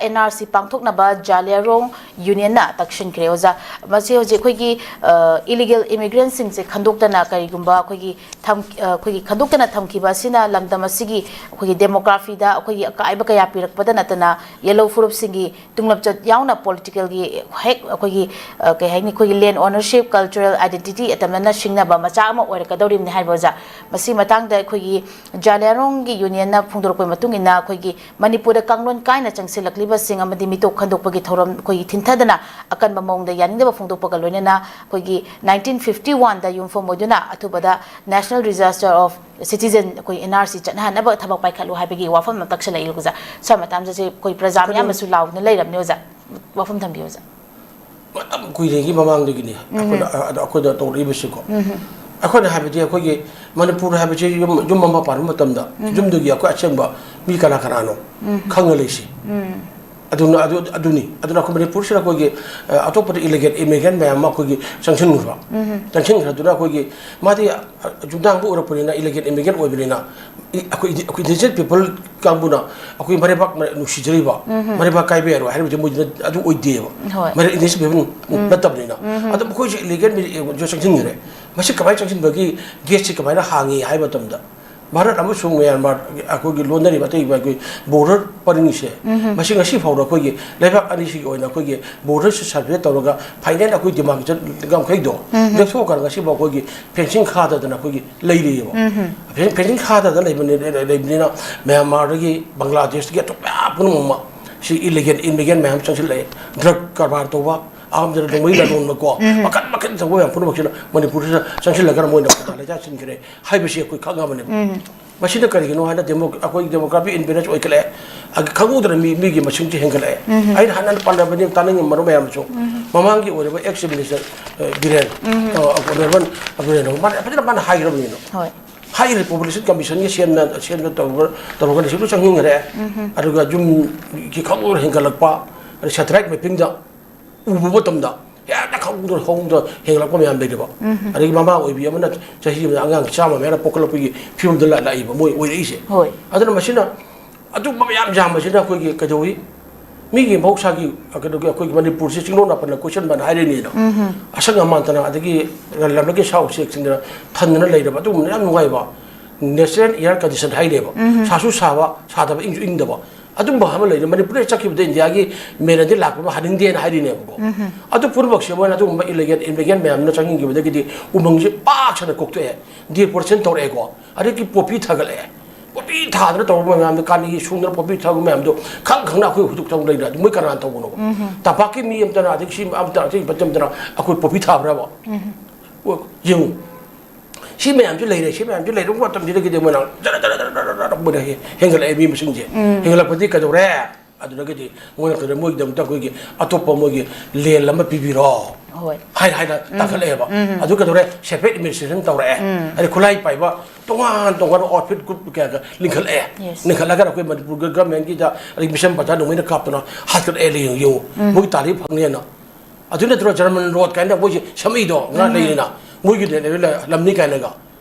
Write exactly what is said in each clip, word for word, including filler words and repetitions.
And R C ꯄꯥꯡꯊꯣꯛꯅꯕ ꯖꯥꯂꯤꯌꯥꯔꯣꯡ ꯌꯨꯅꯤꯌꯟꯅ ꯇꯛꯁꯤꯟꯈ꯭ꯔꯦ ꯑꯣꯖꯥ꯫ ꯃꯁꯤ ꯍꯧꯖꯤꯛ ꯑꯩꯈꯣꯏꯒꯤ ꯏꯂꯤꯒꯦꯜ ꯏꯃꯤꯒ꯭ꯔꯦꯟꯁꯤꯡꯁꯦ ꯈꯟꯗꯣꯛꯇꯅ ꯀꯔꯤꯒꯨꯝꯕ ꯑꯩꯈꯣꯏꯒꯤ ꯊꯝ-, ꯑ, ꯑꯩꯈꯣꯏꯒꯤ ꯈꯟꯗꯣꯛꯇꯅ ꯊꯝꯈꯤꯕ ꯑꯁꯤꯅ ꯂꯝꯗꯝ ꯑꯁꯤꯒꯤ ꯑꯩꯈꯣꯏꯒꯤ ꯗꯦꯃꯣꯒ꯭ꯔꯥꯐꯤꯗ ꯑꯩꯈꯣꯏꯒꯤ ꯑꯀꯥꯏꯕ ꯀꯌꯥ ꯄꯤꯔꯛꯄꯗ ꯅꯠꯇꯅ ꯌꯦꯜꯂꯧ ꯐꯨꯔꯨꯞꯁꯤꯡꯒꯤ ꯇꯨꯡꯂꯝꯆꯠ ꯌꯥꯎꯅ ꯄꯣꯂꯤꯇꯤꯀꯦꯜꯒꯤ ꯍꯦꯛ ꯑꯩꯈꯣꯏꯒꯤ, ꯑ, ꯀꯩ ꯍꯥꯏꯅꯤ, ꯑꯩꯈꯣꯏꯒꯤ ꯂꯦꯟ ꯑꯣꯅꯔꯁꯤꯞ, ꯀꯜꯆꯔꯦꯜ ꯑꯥꯏꯗꯦꯟꯇꯤꯇꯤ ꯑꯇꯝꯅꯅ ꯁꯤꯡꯅꯕ ꯃꯆꯥꯛ ꯑꯃ ꯑꯣꯏꯔꯛꯀꯗꯧꯔꯤꯕꯅꯤ ꯍꯥꯏꯕ ꯑꯣꯖꯥ꯫ ꯃꯁꯤ ꯃꯇꯥꯡꯗ ꯑꯩꯈꯣꯏꯒꯤ ꯖꯥꯂꯤꯌꯥꯔꯣꯡꯒꯤ ꯌꯨꯅꯤꯌꯟꯅ ꯐꯣꯡꯗꯣꯔꯛꯄꯒꯤ ꯃꯇꯨꯡ ꯏꯟꯅ ꯑꯩꯈꯣꯏꯒꯤ ꯃꯅꯤꯄꯨꯔꯗ ꯀꯥꯡꯂꯣꯟ ꯀꯥꯏꯅ ꯆꯪꯁꯤꯜꯂꯛꯂꯤꯕꯁꯤꯡ ꯑꯃꯗꯤ ꯃꯤꯇꯣꯞ ꯈꯟꯗꯣꯛꯄꯒꯤ ꯊꯧꯔꯝ ꯑꯩꯈꯣꯏꯒꯤ ꯊꯤꯟꯊꯗꯅ ꯑꯀꯟꯕ ꯃꯑꯣꯡꯗ ꯌꯥꯅꯤꯡꯗꯕ ꯐꯣꯡꯗꯣꯛꯄꯒ ꯂꯣꯏꯅꯅ ꯑꯩꯈꯣꯏꯒꯤ ꯅꯥꯏꯟꯇꯤꯟ ꯐꯤꯐꯇꯤ ꯋꯥꯟꯗ ꯌꯨꯝꯐꯝ ꯑꯣꯏꯗꯨꯅ ꯑꯊꯨꯕꯗ National Register of Citizen, ꯑꯩꯈꯣꯏ ꯑꯦꯟ ꯑꯥꯔ ꯁꯤ ꯆꯠꯅꯍꯟꯅꯕ ꯊꯕꯛ ꯄꯥꯏꯈꯠꯂꯨ ꯍꯥꯏꯕꯒꯤ ꯋꯥꯐꯝ ꯑꯃ ꯇꯛꯁꯤꯜꯂꯛꯏ ꯑꯣꯖꯥ꯫ ꯁ꯭ꯋꯥꯏ ꯃꯇꯥꯡꯁꯤꯗ ꯑꯩꯈꯣꯏ ꯄ꯭ꯔꯖꯥ ꯃꯌꯥꯝ ꯑꯃꯁꯨ ꯂꯥꯎꯗꯨꯅ ꯂꯩꯔꯕꯅꯤ ꯑꯣꯖꯥ꯫ ꯋꯥꯐꯝ ꯊꯝꯕꯤꯌꯨ ꯑꯣꯖꯥ꯫ ꯃꯇꯝ ꯀꯨꯏꯔꯦꯒꯤ ꯃꯃꯥꯡꯗꯒꯤꯅꯤ ꯑꯩꯈꯣꯏꯅ, ꯑ-, ꯑꯗ ꯑꯩꯈꯣꯏꯗ ꯇꯧꯔꯛꯏꯕꯁꯤꯀꯣ꯫ ꯑꯩꯈꯣꯏꯅ ꯍꯥꯏꯕꯗꯤ ꯑꯩꯈꯣꯏꯒꯤ ꯃꯅꯤꯄꯨꯔ ꯍꯥꯏꯕꯁꯤ ꯌꯨꯝ, ꯌꯨꯝ ꯑꯃ ꯄꯥꯟꯕ ꯃꯇꯝꯗ ꯌꯨꯝꯗꯨꯒꯤ ꯑꯩꯈꯣꯏ ꯑꯁꯦꯡꯕ ꯃꯤ ꯀꯅꯥ ꯀꯅꯥꯅꯣ ꯈꯪꯉ ꯂꯩꯁꯤ꯫ ꯑꯗꯨꯅ, ꯑꯗꯨ, ꯑꯗꯨꯅꯤ꯫ ꯑꯗꯨꯅ ꯑꯩꯈꯣꯏ ꯃꯅꯤꯄꯨꯔꯁꯤꯗ ꯑꯩꯈꯣꯏꯒꯤ, ꯑ, ꯑꯇꯣꯞꯄꯗ ꯏꯂꯤꯒꯦꯜ ꯏꯃꯤꯒ꯭ꯔꯦꯟ ꯃꯌꯥꯝ ꯑꯃ ꯑꯩꯈꯣꯏꯒꯤ ꯆꯪꯁꯤꯟꯈ꯭ꯔꯕ꯫ ꯆꯪꯁꯤꯟꯈ꯭ꯔꯗꯨꯅ ꯑꯩꯈꯣꯏꯒꯤ ꯃꯥꯗꯤ, ꯑ, ꯌꯨꯝꯅꯥꯡꯕ ꯑꯣꯏꯔꯛꯄꯅꯤꯅ, ꯏꯂꯤꯒꯦꯜ ꯏꯃꯤꯒ꯭ꯔꯦꯟ ꯑꯣꯏꯕꯅꯤꯅ, ꯏ-, ꯑꯩꯈꯣꯏ ꯏꯟꯗꯤ-, ꯑꯩꯈꯣꯏ ꯏꯟꯗꯤꯖꯤꯅꯁ ꯄꯤꯄꯜ ꯀꯥꯡꯕꯨꯅ ꯑꯩꯈꯣꯏ ꯃꯔꯩꯕꯥꯛ ꯃ-, ꯅꯨꯡꯁꯤꯖꯔꯤꯕ, ꯃꯔꯩꯕꯥꯛ ꯀꯥꯏꯕ ꯌꯥꯔꯣꯏ ꯍꯥꯏꯔꯤꯕꯗꯤ ꯃꯣꯏꯗꯤ ꯅꯠ-, ꯑꯗꯨ ꯑꯣꯏꯗꯦꯕ꯫ ꯍꯣꯏ꯫ ꯃꯔꯩ ꯏꯟꯗꯤꯖꯤꯅꯁ ꯄꯤꯄꯜ ꯅꯠꯇꯕꯅꯤꯅ꯫ ꯑꯗꯣ ꯃꯈꯣꯏꯁꯦ ꯏꯂꯤꯒꯦꯜ ꯏꯃꯤꯒ꯭ꯔꯦꯟ ꯆꯪꯁꯤꯟꯈ꯭ꯔꯦ꯫ ꯃꯁꯤ ꯀꯃꯥꯏꯅ ꯆꯪꯁꯤꯟꯕꯒꯤ ꯒꯦꯠꯁꯤ ꯀꯃꯥꯏꯅ ꯍꯥꯡꯉꯤ ꯍꯥꯏꯕ ꯃꯇꯝꯗ, ꯚꯥꯔꯠ ꯑꯃꯁꯨꯡ ꯃ꯭ꯌꯥꯟꯃꯥꯔ ꯑꯩꯈꯣꯏꯒꯤ ꯂꯣꯟꯅꯔꯤꯕ ꯑꯇꯩ ꯑꯩꯈꯣꯏ ꯕꯣꯔꯗꯔ ꯄꯔꯤꯡꯁꯦ, ꯃꯁꯤ ꯉꯁꯤ ꯐꯥꯎꯗ ꯑꯩꯈꯣꯏꯒꯤ ꯂꯩꯕꯥꯛ ꯑꯅꯤꯁꯤꯒꯤ ꯑꯣꯏꯅ ꯑꯩꯈꯣꯏꯒꯤ ꯕꯣꯔꯗꯔꯁꯤ ꯁꯔꯚꯦ ꯇꯧꯔꯒ ꯐꯥꯏꯅꯦꯜ ꯑꯩꯈꯣꯏ ꯗꯤꯃꯥꯔꯀꯦꯁꯟ ꯉꯝꯈꯩꯗꯣ ꯂꯦꯞꯊꯣꯛꯑꯀꯥꯟꯗ ꯉꯁꯤ ꯐꯥꯎ ꯑꯩꯈꯣꯏꯒꯤ ꯐꯦꯟꯁꯤꯡ ꯈꯥꯗꯗꯅ ꯑꯩꯈꯣꯏꯒꯤ ꯂꯩꯔꯤꯑꯕ꯫ ꯐꯦꯟ-, ꯐꯦꯟꯁꯤꯡ ꯈꯥꯗꯗꯅ ꯂꯩꯕꯅꯤ-, ꯂꯩꯕꯅꯤꯅ ꯃ꯭ꯌꯥꯟꯃꯥꯔꯗꯒꯤ, ꯕꯪꯒ꯭ꯂꯥꯗꯦꯁꯇꯒꯤ ꯑꯇꯣꯞꯄ ꯃꯌꯥꯝ ꯄꯨꯝꯅꯃꯛ ꯁꯤ ꯏꯂꯤꯒꯦꯜ ꯏꯃꯤꯒ꯭ꯔꯦꯟ ꯃꯌꯥꯝ ꯆꯪꯁꯤꯜꯂꯛꯑꯦ꯫ ꯗ꯭ꯔꯒ ꯀꯔꯕꯥꯔ ꯇꯧꯕ, ꯑꯍꯥꯟꯕꯗ ꯅꯣꯡꯃꯩ ꯂꯂꯣꯟꯕꯀꯣ, ꯃꯈꯟ ꯃꯈꯟ ꯇꯧꯕ ꯃꯌꯥꯝ ꯄꯨꯝꯅꯃꯛꯁꯤꯅ ꯃꯅꯤꯄꯨꯔꯁꯤꯗ ꯆꯪꯁꯤꯜꯂꯒ ꯃꯣꯏꯅ ꯄꯩꯁꯥ ꯂꯩꯆꯥ ꯆꯤꯟꯈ꯭ꯔꯦ ꯍꯥꯏꯕꯁꯤ ꯑꯩꯈꯣꯏ ꯈꯪꯉꯕꯅꯦꯕ꯫ ꯃꯁꯤꯅ ꯀꯔꯤꯒꯤꯅꯣ ꯍꯥꯏꯅ ꯗꯦꯃꯣ-, ꯑꯩꯈꯣꯏ ꯗꯦꯃꯣꯒ꯭ꯔꯥꯐꯤꯛ ꯏꯝꯕꯦꯂꯦꯟꯁ ꯑꯣꯏꯈꯠꯂꯛꯑꯦ꯫ ꯑꯗ ꯈꯪꯍꯧꯗꯅ ꯃꯤ, ꯃꯤꯒꯤ ꯃꯁꯤꯡꯁꯦ ꯍꯦꯟꯒꯠꯂꯛꯑꯦ꯫ ꯑꯩꯅ ꯍꯥꯟꯅ ꯄꯜꯂꯕꯅꯤ, ꯇꯥꯅꯤꯡꯉꯝꯃꯔꯣꯏ ꯃꯌꯥꯝꯁꯨ꯫ ꯃꯃꯥꯡꯒꯤ ꯑꯣꯏꯔꯤꯕ ꯑꯦꯛꯁ ꯃꯤꯅꯤꯁꯇꯔ, ꯑ, ꯕꯤꯔꯦꯟ, ꯑ, ꯑꯣꯅꯔꯦꯕꯜ ꯕꯤꯔꯦꯟ ꯃꯥꯅ ꯐꯖꯅ ꯃꯥꯅ ꯍꯥꯏꯈ꯭ꯔꯕꯅꯤꯅ꯫ ꯍꯣꯏ꯫ ꯍꯥꯏꯔꯤꯕ ꯄꯣꯄꯨꯂꯦꯁꯟ ꯀꯃꯤꯁꯟꯒꯤ ꯁꯦꯝꯅ, ꯁꯦꯝꯅ ꯇꯧꯔꯒ, ꯇꯧꯔꯒ ꯂꯩꯁꯤꯡꯗꯣ ꯆꯪꯁꯤꯟꯈ꯭ꯔꯦ꯫ ꯑꯗꯨꯒ ꯌꯨꯝꯒꯤ ꯈꯪꯍꯧꯗꯅ ꯍꯦꯟꯒꯠꯂꯛꯄ, ꯑꯗꯩ ꯁꯦꯇꯦꯂꯥꯏꯠ ꯃꯦꯞꯄꯤꯡꯗ ꯎꯕ ꯃꯇꯝꯗ ꯍꯦꯟꯅ ꯈꯪꯍꯧꯗꯅ ꯍꯧꯗꯅ ꯍꯦꯟꯒꯠꯂꯛꯄ ꯃꯌꯥꯝ ꯂꯩꯔꯤꯕ꯫ ꯑꯗꯒꯤ ꯃꯃꯥ ꯑꯣꯏꯕꯤ ꯑꯃꯅ ꯆꯍꯤ ꯑꯃꯗ ꯑꯉꯥꯡ ꯆꯥꯝꯃ ꯃꯌꯥꯅ ꯄꯣꯛꯈꯠꯂꯛꯄꯒꯤ ꯐꯤꯕꯝꯗ ꯂꯥꯛ-, ꯂꯥꯛꯏꯕ ꯃꯣꯏ ꯑꯣꯏꯔꯛꯏꯁꯦ꯫ ꯍꯣꯏ꯫ ꯑꯗꯨꯅ ꯃꯁꯤꯅ ꯑꯗꯨꯒꯨꯝꯕ ꯃꯌꯥꯝ ꯌꯥꯝꯕꯁꯤꯅ ꯑꯩꯈꯣꯏꯒꯤ ꯀꯩꯗꯧꯏ? ꯃꯤꯒꯤ ꯃꯍꯧꯁꯥꯒꯤ ꯀꯩꯅꯣꯒꯤ ꯑꯩꯈꯣꯏꯒꯤ ꯃꯅꯤꯄꯨꯔꯁꯦ ꯆꯤꯡꯂꯣꯟ ꯅꯥꯄꯟꯅ ꯀꯣꯏꯁꯟꯕꯅ ꯍꯥꯏꯔꯤꯅꯤꯗꯣ꯫ ꯑꯁꯪ ꯑꯃꯥꯟꯇꯅ, ꯑꯗꯒꯤ ꯂꯝꯂꯛꯀꯤ ꯁꯥ ꯎꯆꯦꯛꯁꯤꯡꯗꯨꯅ ꯊꯟꯗꯨꯅ ꯂꯩꯔꯕ ꯑꯗꯨꯒꯨꯝꯕ ꯌꯥꯝ ꯅꯨꯡꯉꯥꯏꯕ natural air condition ꯍꯥꯏꯔꯦꯕ꯫ ꯁꯥꯁꯨ ꯁꯥꯕ, ꯁꯥꯗꯕ, ꯏꯪꯁꯨ ꯏꯪꯗꯕ ꯑꯗꯨꯝꯕ ꯑꯃ ꯂꯩꯔꯦ꯫ ꯃꯅꯤꯄꯨꯔꯗ ꯆꯠꯈꯤꯕꯗ ꯏꯟꯗꯤꯌꯥꯒꯤ ꯃꯦꯅꯗꯤ ꯂꯥꯛꯄ ꯑꯃ ꯍꯟꯅꯤꯡꯗꯦꯅ ꯍꯥꯏꯔꯤꯅꯦꯕꯀꯣ꯫ ꯑꯗꯨ ꯄꯨꯝꯅꯃꯛꯁꯦ ꯃꯣꯏꯅ ꯑꯗꯨꯒꯨꯝꯕ ꯏꯂꯤꯒꯦꯟ ꯏꯃꯤꯒ꯭ꯔꯦꯟ ꯃꯌꯥꯝꯅ ꯆꯪꯁꯤꯟꯈꯤꯕꯗꯒꯤꯗꯤ ꯎꯃꯪꯁꯦ ꯄꯥꯛ ꯁꯟꯅ ꯀꯣꯛꯊꯣꯛꯑꯦ, deforestation ꯇꯧꯔꯛꯑꯦꯀꯣ꯫ ꯑꯗꯒꯤ ꯄꯣꯄꯤ ꯊꯥꯒꯠꯂꯛꯑꯦ꯫ ꯄꯣꯄꯤ ꯊꯥꯗꯅ ꯇꯧꯕ ꯃꯌꯥꯝꯗꯣ, ꯀꯥꯅꯤꯒꯤ ꯁꯨꯡꯗꯅ ꯄꯣꯄꯤ ꯊꯥꯕ ꯃꯌꯥꯝꯗꯣ ꯈꯪ ꯈꯪꯅ ꯑꯩꯈꯣꯏ ꯍꯧꯖꯤꯛ ꯇꯧ ꯂꯩꯅ ꯃꯣꯏ ꯀꯅꯥꯅ ꯇꯧꯕꯅꯣ? ꯇꯝꯄꯥꯛꯀꯤ ꯃꯤ ꯑꯝꯇꯅ, ꯑꯗꯒꯤ ꯁꯤ ꯑꯝꯇ, ꯑꯇꯩ ꯃꯇꯝꯗꯅ ꯑꯩꯈꯣꯏ ꯄꯣꯄꯤ ꯊꯥꯕ꯭ꯔꯕ? ꯌꯦꯡꯉꯨ꯫ ꯁꯤ ꯃꯌꯥꯝꯁꯤ ꯂꯩꯔꯦ, ꯁꯤ ꯃꯌꯥꯝꯁꯤ ꯂꯩꯔꯕ ꯃꯇꯝꯁꯤꯗꯒꯤꯗꯤ ꯃꯣꯏꯅ ꯖꯔ ꯖꯔ ꯖꯔ ꯖꯔ ꯖꯔ ꯃꯣꯏꯅ ꯍꯦ-, ꯍꯦꯟꯒꯠꯂꯛꯑꯦ ꯃꯤ ꯃꯁꯤꯡꯁꯦ꯫ ꯍꯦꯟꯒꯠꯂꯛꯄꯗꯤ ꯀꯩꯗꯧꯔꯦ? ꯑꯗꯨꯗꯒꯤꯗꯤ ꯃꯣꯏꯅ ꯀꯩꯗꯧꯔꯦ? ꯃꯣꯏꯒꯤꯗꯃꯛꯇ ꯑꯩꯈꯣꯏꯒꯤ ꯑꯇꯣꯞꯄ ꯃꯣꯏꯒꯤ land ꯑꯃ ꯄꯤꯕꯤꯔꯣ ꯍꯣꯏ꯫ ꯍꯥꯏꯅ, ꯍꯥꯏꯅ ꯇꯥꯈꯠꯂꯛꯑꯦꯕ꯫ ꯑꯗꯨ ꯀꯩꯗꯧꯔꯦ? Separate administration ꯇꯧꯔꯛꯑꯦ꯫ ꯑꯗꯩ ꯈꯨꯠꯂꯥꯏ ꯄꯥꯏꯕ ꯇꯣꯉꯥꯟ ꯇꯣꯉꯥꯟꯕ outfit group ꯀꯌꯥ ꯀꯌꯥ ꯂꯤꯡꯈꯠꯂꯛꯑꯦ꯫ Yes꯫ ꯂꯤꯡꯈꯠꯂꯒ ꯑꯩꯈꯣꯏ ꯃꯅꯤꯄꯨꯔꯒꯤ governmentꯀꯤꯗ, ꯑꯗꯩ mission ꯄꯩꯁꯥ ꯅꯣꯡꯃꯩꯅ ꯀꯥꯞꯇꯅ ꯍꯥꯠꯀꯠꯂꯛꯑꯦ꯫ ꯌꯦꯡꯉꯨ, ꯌꯦꯡꯉꯨ꯫ ꯃꯣꯏꯒꯤ ꯇꯥꯔꯤꯛ ꯐꯪꯅꯦꯅ꯫ ꯑꯗꯨ ꯅꯠꯇ꯭ꯔꯣ German road ꯀꯥꯏꯅ ꯃꯣꯏꯁꯦ ꯁꯦꯝꯃꯛꯏꯗꯣ? ꯉꯥ ꯂꯩꯔꯤꯅ ꯃꯣꯏꯒꯤ ꯂꯝꯅꯤ ꯀꯥꯏꯅꯒ꯫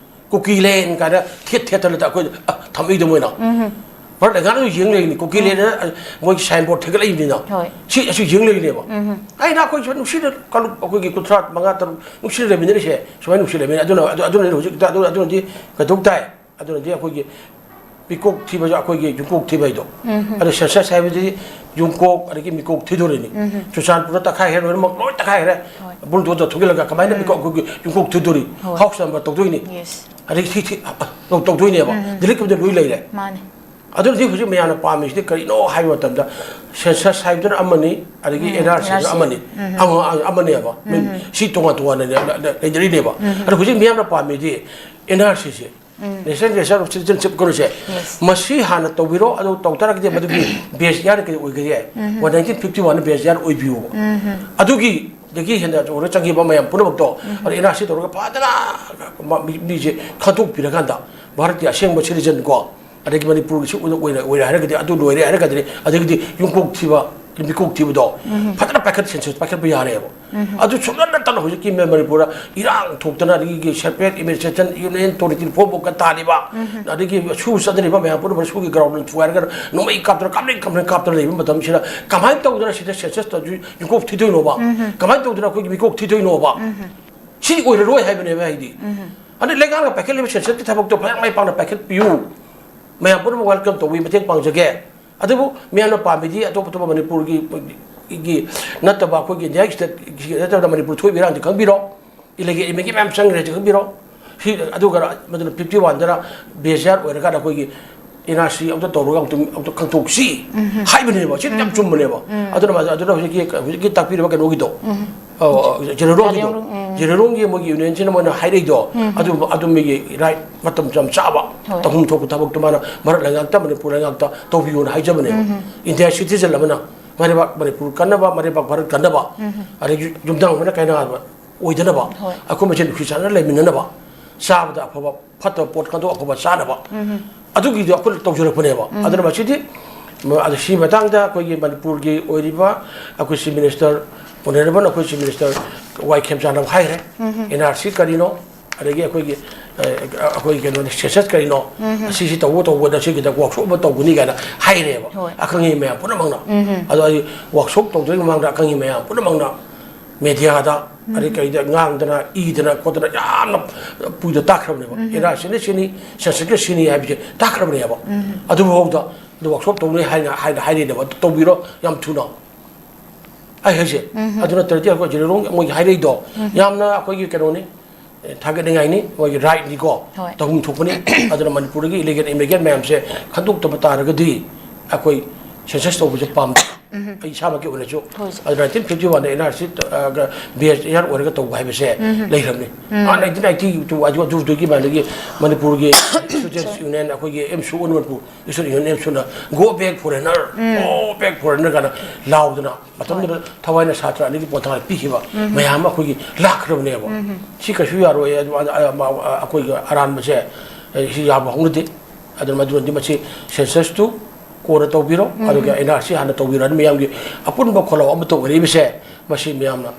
ꯀꯨꯀꯤ land ꯀꯥꯏꯅ ꯊꯦꯠ ꯊꯦꯠꯇꯅ ꯑꯩꯈꯣꯏ, ꯑ, ꯊꯝꯃꯛꯏꯗꯣ ꯃꯣꯏꯅ꯫ ꯚꯥꯔꯠ ꯂꯩꯉꯥꯛꯅ ꯌꯦꯡ ꯂꯩꯔꯤꯅꯤ, ꯀꯨꯀꯤ land ꯍꯥꯏꯅ ꯃꯣꯏꯒꯤ signboard ꯊꯦꯠꯀꯠꯂꯛꯏꯕꯅꯤꯅ꯫ ꯍꯣꯏ꯫ ꯁꯤ ꯑꯁꯤ ꯌꯦꯡ ꯂꯩꯔꯤꯅꯦꯕ꯫ ꯑꯩꯅ ꯑꯩꯈꯣꯏ ꯁꯤꯗ ꯅꯨꯡꯁꯤꯅ ꯀꯥꯡꯂꯨꯞ ꯑꯩꯈꯣꯏꯒꯤ ꯀꯨꯟꯊ꯭ꯔꯥ ꯃꯉꯥ ꯇꯔꯨꯛ ꯅꯨꯡꯁꯤꯅ ꯂꯩꯃꯤꯟꯅꯔꯤꯁꯦ, ꯁꯨꯃꯥꯏꯅ ꯅꯨꯡꯁꯤ ꯂꯩꯃꯤꯟꯅꯔꯤ꯫ ꯑꯗꯨꯅ, ꯑꯗꯨ, ꯑꯗꯨꯅ ꯍꯧꯖꯤꯛꯇ ꯑꯗꯨ, ꯑꯗꯨꯅꯗꯤ ꯀꯩꯗꯧ ꯇꯥꯏ? ꯑꯗꯨꯅꯗꯤ ꯑꯩꯈꯣꯏꯒꯤ ꯃꯤꯀꯣꯛ ꯊꯤꯕꯁꯨ ꯑꯩꯈꯣꯏꯒꯤ ꯌꯨꯝꯀꯣꯛ ꯊꯤꯕ ꯍꯥꯏꯗꯣ꯫ ꯑꯗꯣ census ꯍꯥꯏꯕꯗꯤ ꯌꯨꯝꯀꯣꯛ ꯑꯗꯒꯤ ꯃꯤꯀꯣꯛ ꯊꯤꯗꯣꯔꯤꯅꯤ꯫ ꯆꯨꯔꯆꯥꯟꯄꯨꯔꯗ ꯇꯛꯈꯥꯏꯈ꯭ꯔꯦ ꯂꯣꯏꯅꯃꯛ, ꯂꯣꯏ ꯇꯛꯈꯥꯏꯈ꯭ꯔꯦ꯫ ꯍꯣꯏ꯫ Bulldozer ꯊꯧꯖꯤꯜꯂꯒ ꯀꯃꯥꯏꯅ ꯃꯤꯀꯣꯛ, ꯑꯩꯈꯣꯏꯒꯤ ꯌꯨꯝꯀꯣꯛ ꯊꯤꯗꯣꯔꯤ? ꯍꯣꯏ꯫ House number ꯇꯧꯗꯣꯏꯅꯤ꯫ Yes꯫ ꯑꯗꯒꯤ ꯊꯤ-, ꯊꯤ-, ꯑ, ꯑ, ꯇꯧ-, ꯇꯧꯗꯣꯏꯅꯦꯕ꯫ ꯗꯤꯜꯂꯤꯒꯤꯕꯨꯗꯤ ꯂꯣꯏ ꯂꯩꯔꯦ꯫ ꯃꯥꯅꯦ꯫ ꯑꯗꯨꯅꯗꯤ ꯍꯧꯖꯤꯛ ꯃꯌꯥꯝꯅ ꯄꯥꯝꯃꯤꯁꯤꯗꯤ ꯀꯔꯤꯅꯣ ꯍꯥꯏꯕ ꯃꯇꯝꯗ, census ꯍꯥꯏꯕꯗꯨꯅ ꯑꯃꯅꯤ, ꯑꯗꯒꯤ N R C ꯗꯨꯅ N R C꯫ ꯑꯃꯅꯤ꯫ ꯑꯃ-, ꯑꯃꯅꯦꯕ꯫ ꯁꯤ ꯇꯣꯉꯥꯟ ꯇꯣꯉꯥꯟꯅ ꯂꯩ-, ꯂꯩ-, ꯂꯩꯅꯔꯤꯅꯦꯕ꯫ ꯑꯗꯣ ꯍꯧꯖꯤꯛ ꯃꯤꯌꯥꯝꯅ ꯄꯥꯝꯃꯤꯗꯤ N R C say, National Register of Citizenship ꯀꯧꯔꯤꯁꯦ, ꯃꯁꯤ ꯍꯥꯟꯅ ꯇꯧꯕꯤꯔꯣ꯫ ꯑꯗꯨ ꯇꯧ ꯇꯥꯔꯒꯗꯤ ꯃꯗꯨꯒꯤ base year ꯀꯩ ꯑꯣꯏꯒꯦ? One nineteen fifty one base year ꯑꯣꯏꯕꯤꯌꯣꯕ꯫ ꯑꯗꯨꯒꯤ, ꯗꯒꯤ ꯍꯦꯟꯅ ꯑꯣꯏꯔ ꯆꯪꯈꯤꯕ ꯃꯌꯥꯝ ꯄꯨꯝꯅꯃꯛꯇꯣ, ꯑꯗ N R C ꯇꯧꯔꯒ ꯐꯖꯅ ꯃ-, ꯃꯤ-, ꯃꯤꯁꯦ ꯈꯟꯗꯣꯛꯄꯤꯔꯀꯥꯟꯗ ꯚꯥꯔꯠꯀꯤ ꯑꯁꯦꯡꯕ citizen ꯀꯣ, ꯑꯗꯒꯤ ꯃꯅꯤꯄꯨꯔꯒꯤꯁꯨ ꯑꯣꯏꯅ, ꯑꯣꯏꯔꯦ ꯍꯥꯏꯔꯒꯗꯤ, ꯑꯗꯨ ꯂꯣꯏꯔꯦ ꯍꯥꯏꯔꯒꯗꯤ, ꯑꯗꯒꯤꯗꯤ ꯌꯨꯝꯀꯣꯛ ꯊꯤꯕ, ꯃꯤꯀꯣꯛ ꯊꯤꯕꯗꯣ ꯐꯖꯅ ꯄꯥꯏꯈꯠ, ꯁꯦꯟꯁꯁ ꯄꯥꯏꯈꯠꯄ ꯌꯥꯔꯦꯕ꯫ ꯑꯗꯨ ꯁꯨꯡꯅ ꯅꯠꯇꯅ ꯍꯧꯖꯤꯛꯀꯤ ꯃꯅꯤꯄꯨꯔꯗ ꯏꯔꯥꯡ ꯊꯣꯛꯇꯅ, ꯑꯗꯒꯤ separate administration unit authority form ꯐꯥꯎ ꯀꯟ ꯇꯥꯔꯤꯕ, ꯑꯗꯒꯤ ꯁꯨ ꯆꯠꯅꯔꯤꯕ ꯃꯌꯥꯝ ꯄꯨꯝꯅꯃꯛ ꯁꯨꯒꯤ ground ꯊꯨꯒꯥꯏꯔꯒ ꯅꯣꯡꯃꯩ ꯀꯥꯞꯇꯅ, ꯀꯥꯞꯅꯩ ꯀꯥꯞꯅꯩ ꯀꯥꯞꯇꯅ ꯂꯩꯕ ꯃꯇꯝꯁꯤꯗ, ꯀꯃꯥꯏꯅ ꯇꯧꯗꯅ ꯁꯤꯗ ꯁꯦꯟꯁꯁꯇꯁꯨ ꯃꯤꯀꯣꯛ ꯊꯤꯗꯣꯏꯅꯣꯕ? ꯀꯃꯥꯏꯅ ꯇꯧꯗꯅ ꯑꯩꯈꯣꯏꯒꯤ ꯃꯤꯀꯣꯛ ꯊꯤꯗꯣꯏꯅꯣꯕ? ꯁꯤ ꯑꯣꯏꯔꯔꯣꯏ ꯍꯥꯏꯕꯅꯦꯕ ꯑꯩꯗꯤ꯫ ꯑꯗꯩ ꯂꯩꯉꯥꯛꯅ ꯄꯥꯏꯈꯠꯂꯤꯕ ꯁꯦꯟꯁꯁꯀꯤ ꯊꯕꯛꯇꯣ ꯐꯖꯅ ꯃꯥꯏ ꯄꯥꯛꯅ ꯄꯥꯏꯈꯠꯄꯤꯌꯨ꯫ ꯃꯌꯥꯝ ꯄꯨꯝꯅꯃꯛ welcome ꯇꯧꯕꯤ, ꯃꯇꯦꯡ ꯄꯥꯡꯖꯒꯦ꯫ ꯑꯗꯨꯕꯨ ꯃꯤꯌꯥꯝꯅ ꯄꯥꯝꯃꯤꯗꯤ ꯑꯇꯣꯞ ꯑꯇꯣꯞꯄ ꯃꯅꯤꯄꯨꯔꯒꯤ, ꯒꯤ ꯅꯠꯇꯕ, ꯑꯩꯈꯣꯏꯒꯤ ꯏꯟꯗꯤꯌꯥꯒꯤ state ꯅꯠꯇꯕꯗ ꯃꯅꯤꯄꯨꯔ ꯊꯣꯛꯏꯕ ꯏꯔꯥꯡꯁꯤ ꯈꯪꯕꯤꯔꯣ, illegal immigrant ꯃꯌꯥꯝ ꯆꯪꯈ꯭ꯔꯦ ꯍꯥꯏꯁꯤ ꯈꯪꯕꯤꯔꯣ꯫ ꯁꯤ, ꯑꯗꯨꯒ ꯃꯗꯨꯅ fifty one ꯗꯅ base year ꯑꯣꯏꯔꯀꯥꯟꯗ ꯑꯩꯈꯣꯏꯒꯤ N R C ꯑꯝꯇ ꯇꯧꯔꯒ ꯑꯝꯇ, ꯑꯝꯇ ꯈꯪꯗꯣꯛꯁꯤ ꯍꯥꯏꯕꯅꯦꯕ꯫ ꯁꯤ ꯌꯥꯝ ꯆꯨꯝꯕꯅꯦꯕ꯫ ꯑꯗꯨꯅ ꯃꯥ-, ꯑꯗꯨꯅ ꯍꯧꯖꯤꯛꯀꯤ, ꯍꯧꯖꯤꯛꯀꯤ ꯇꯥꯛꯄꯤꯔꯤꯕ ꯀꯩꯅꯣꯒꯤꯗꯣ, ꯑ, ꯖꯦꯅꯦꯔꯣꯜꯒꯤꯗꯣ, ꯖꯦꯅꯦꯔꯣꯜ, ꯎꯝ꯫ ꯖꯦꯅꯦꯔꯣꯜꯒꯤ ꯃꯣꯏꯒꯤ unionꯁꯤꯅ ꯃꯣꯏꯅ ꯍꯥꯏꯔꯛꯏꯗꯣ, ꯑꯗꯨ, ꯑꯗꯨ ꯃꯤꯒꯤ right ꯃꯇꯝ ꯌꯥꯝ ꯆꯥꯕ, ꯍꯣꯏ꯫ ꯇꯧꯐꯝ ꯊꯣꯛꯄ ꯊꯕꯛꯇꯣ ꯃꯥꯅ ꯃꯔꯛ ꯂꯩꯉꯥꯛꯇ, ꯃꯅꯤꯄꯨꯔ ꯂꯩꯉꯥꯛꯇ ꯇꯧꯕꯤꯌꯣꯅ ꯍꯥꯏꯖꯕꯅꯦꯕ꯫ Indian citizen ꯑꯃꯅ ꯃꯔꯩꯕꯥꯛ ꯃꯅꯤꯄꯨꯔ ꯀꯟꯅꯕ, ꯃꯔꯩꯕꯥꯛ ꯚꯥꯔꯠ ꯀꯟꯅꯕ, ꯑꯗꯒꯤ ꯌꯨꯝꯊꯪꯅꯕꯅ ꯀꯥꯏꯅꯕ ꯑꯣꯏꯗꯅꯕ, ꯍꯣꯏ꯫ ꯑꯩꯈꯣꯏ ꯃꯁꯦꯟ ꯅꯨꯡꯁꯤ ꯆꯥꯟꯅꯅ ꯂꯩꯃꯤꯟꯅꯅꯕ, ꯆꯥꯕꯗ ꯑꯐꯕ ꯐꯠꯇꯕ ꯄꯣꯠ ꯈꯟꯗꯣꯛ ꯑꯐꯕ ꯆꯥꯅꯕ꯫ ꯑꯗꯨꯒꯤꯗꯣ ꯑꯩꯈꯣꯏꯅ ꯇꯧꯖꯔꯛꯄꯅꯦꯕ꯫ ꯑꯗꯨꯅ ꯃꯁꯤꯗꯤ, ꯃ-, ꯑꯗ ꯁꯤ ꯃꯇꯥꯡꯗ ꯑꯩꯈꯣꯏꯒꯤ ꯃꯅꯤꯄꯨꯔꯒꯤ ꯑꯣꯏꯔꯤꯕ ꯑꯩꯈꯣꯏ Chief Minister, Honourable ꯑꯩꯈꯣꯏ Chief Minister ꯋꯥꯏ ꯈꯦꯝꯆꯥꯟꯅ ꯍꯥꯏꯈ꯭ꯔꯦ꯫ N R C ꯀꯔꯤꯅꯣ? ꯑꯗꯒꯤ ꯑꯩꯈꯣꯏꯒꯤ, ꯑ, ꯑꯩꯈꯣꯏꯒꯤ ꯀꯩꯅꯣꯅꯤ, census ꯀꯔꯤꯅꯣ? ꯑꯁꯤꯁꯤ ꯇꯧꯕ ꯇꯧꯕꯗ ꯁꯤꯒꯤꯗ workshop ꯑꯃ ꯇꯧꯒꯅꯤ ꯀꯥꯏꯅ ꯍꯥꯏꯔꯦꯕ꯫ ꯍꯣꯏ꯫ ꯑꯈꯪ ꯑꯍꯩ ꯃꯌꯥꯝ ꯄꯨꯝꯅꯃꯛꯅ꯫ ꯑꯗꯣ ꯑꯩ workshop ꯇꯧꯗ꯭ꯔꯤꯉꯩ ꯃꯃꯥꯡꯗ ꯑꯈꯪ ꯑꯍꯩ ꯃꯌꯥꯝ ꯄꯨꯝꯅꯃꯛꯅ mediaꯗ, ꯑꯗꯩ ꯀꯩꯗ ꯉꯥꯡꯗꯅ, ꯏꯗꯅ ꯈꯣꯠꯇꯅ ꯌꯥꯝꯅ ꯄꯨꯏꯗ ꯇꯥꯛꯈ꯭ꯔꯕꯅꯦꯕ꯫ N R Cꯅ ꯁꯤꯅꯤ, censusꯀ ꯁꯤꯅꯤ ꯍꯥꯏꯕꯁꯦ ꯇꯥꯛꯈ꯭ꯔꯕꯅꯦꯕ꯫ ꯑꯗꯨꯐꯥꯎꯗ ꯑꯗꯨ workshop ꯇꯧꯅꯤ ꯍꯥꯏꯅ, ꯍꯥꯏꯅ ꯍꯥꯏꯔꯤꯅꯦꯕ꯫ ꯑꯗꯨ ꯇꯧꯕꯤꯔꯣ ꯌꯥꯝ ꯊꯨꯅ꯫ ꯑꯩ ꯍꯥꯏꯁꯦ, ꯑꯗꯨ ꯅꯠꯇ꯭ꯔꯗꯤ ꯑꯩꯈꯣꯏ ꯖꯦꯅꯦꯔꯦꯜ ꯃꯣꯏꯒꯤ ꯍꯥꯏꯔꯛꯏꯗꯣ ꯌꯥꯝꯅ ꯑꯩꯈꯣꯏꯒꯤ ꯀꯩꯅꯣꯅꯤ, ꯑꯦ, ꯊꯥꯒꯠꯅꯤꯡꯉꯥꯏꯅꯤ, ꯃꯣꯏꯒꯤ rightꯅꯤꯀꯣ, ꯍꯣꯏ꯫ ꯇꯧꯐꯝ ꯊꯣꯛꯄꯅꯤ꯫ ꯑꯗꯨꯅ ꯃꯅꯤꯄꯨꯔꯗꯒꯤ illegal immigrant ꯃꯌꯥꯝꯁꯦ ꯈꯟꯗꯣꯛꯇꯕ ꯇꯥꯔꯒꯗꯤ ꯑꯩꯈꯣꯏ census ꯇꯧꯕꯁꯦ ꯄꯥꯝꯗꯦ꯫ ꯑꯩ ꯏꯁꯥꯃꯛꯀꯤ ꯑꯣꯏꯅꯁꯨ꯫ ꯍꯣꯏ, ꯁꯥꯔ꯫ ꯑꯗꯨ nineteen fifty oneꯗ N R C, ꯑ, ꯒ, base year ꯑꯣꯏꯔꯒ ꯇꯧꯕ ꯍꯥꯏꯕꯁꯦ ꯂꯩꯔꯕꯅꯤ꯫ ꯑ, nineteen ninety two ꯑꯗꯨ, ꯑꯗꯨꯗꯨꯒꯤ ꯃꯥꯟꯅꯗꯒꯤ ꯃꯅꯤꯄꯨꯔꯒꯤ Students Union, ꯑꯩꯈꯣꯏꯒꯤ AMSU, All Manipur Students Union, AMSUꯅ "Go back foreigner, go back foreigner" ꯀꯥꯏꯅ ꯂꯥꯎꯗꯅ ꯃꯇꯝꯗꯨꯗ ꯊꯋꯥꯏꯅ ꯁꯥꯇ꯭ꯔ ꯑꯅꯤꯒꯤ ꯄꯣꯊꯥ ꯄꯤꯈꯤꯕ ꯃꯌꯥꯝ ꯑꯃ ꯑꯩꯈꯣꯏꯒꯤ ꯂꯥꯛꯈ꯭ꯔꯕꯅꯦꯕ꯫ ꯁꯤ ꯀꯩꯁꯨ ꯌꯥꯔꯣꯏ, ꯑꯗꯨ, ꯑ, ꯑ, ꯑ, ꯑꯩꯈꯣꯏꯒꯤ ꯑꯔꯥꯟꯕꯁꯦ, ꯑ, ꯁꯤ ꯌꯥꯕ ꯍꯧꯅꯗꯦ꯫ ꯑꯗꯨꯅ ꯃꯗꯨꯅꯗꯤ ꯃꯁꯤ census ꯇꯨ ꯀꯣꯟꯅ ꯇꯧꯕꯤꯔꯣ, ꯑꯗꯨꯒ ꯑꯦꯟ ꯑꯥꯔ ꯁꯤ ꯍꯥꯟꯅ ꯇꯧꯕꯤꯔꯣ ꯍꯥꯏꯅ ꯃꯌꯥꯝꯒꯤ ꯑꯄꯨꯟꯕ ꯈꯣꯜꯂꯥꯎ ꯑꯃ ꯇꯧꯅꯔꯤꯕꯁꯦ, ꯃꯁꯤ ꯃꯌꯥꯝꯅ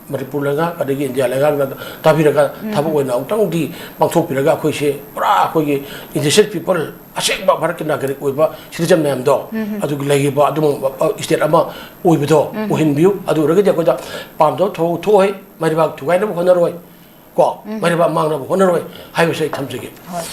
ꯃꯅꯤꯄꯨꯔ ꯂꯩꯉꯥꯛ ꯑꯗꯒꯤ ꯏꯟꯗꯤꯌꯥ ꯂꯩꯉꯥꯛꯅ ꯇꯥꯕꯤꯔꯒ ꯊꯕꯛ ꯑꯣꯏꯅ ꯑꯃꯨꯛꯇꯪꯗꯤ ꯄꯥꯡꯊꯣꯛꯄꯤꯔꯒ ꯑꯩꯈꯣꯏꯁꯦ ꯄꯨꯔꯥ ꯑꯩꯈꯣꯏꯒꯤ indigenous people, ꯑꯁꯦꯡꯕ ꯚꯥꯔꯠꯀꯤ ꯅꯥꯒꯔꯤꯛ ꯑꯣꯏꯕ citizen ꯃꯌꯥꯝꯗꯣ, ꯑꯗꯨꯒꯤ ꯂꯩꯔꯤꯕ ꯑꯗꯨꯒꯨꯝꯕ state ꯑꯃ ꯑꯣꯏꯕꯗꯣ ꯑꯣꯏꯍꯟꯕꯤꯌꯨ꯫ ꯑꯗꯨ ꯑꯣꯏꯔꯒꯗꯤ ꯑꯩꯈꯣꯏꯗ ꯄꯥꯝꯗꯕ ꯊꯧ ꯊꯣꯛꯑꯣꯏ, ꯃꯩꯔꯩꯕꯥꯛ ꯊꯨꯒꯥꯏꯅꯕ ꯍꯣꯠꯅꯔꯣꯏ, ꯀꯣ, ꯃꯩꯔꯩꯕꯥꯛ ꯃꯥꯡꯅꯕ ꯍꯣꯠꯅꯔꯣꯏ ꯍꯥꯏꯕꯁꯦ ꯑꯩ ꯊꯝꯖꯒꯦ꯫ ꯍꯣꯏ꯫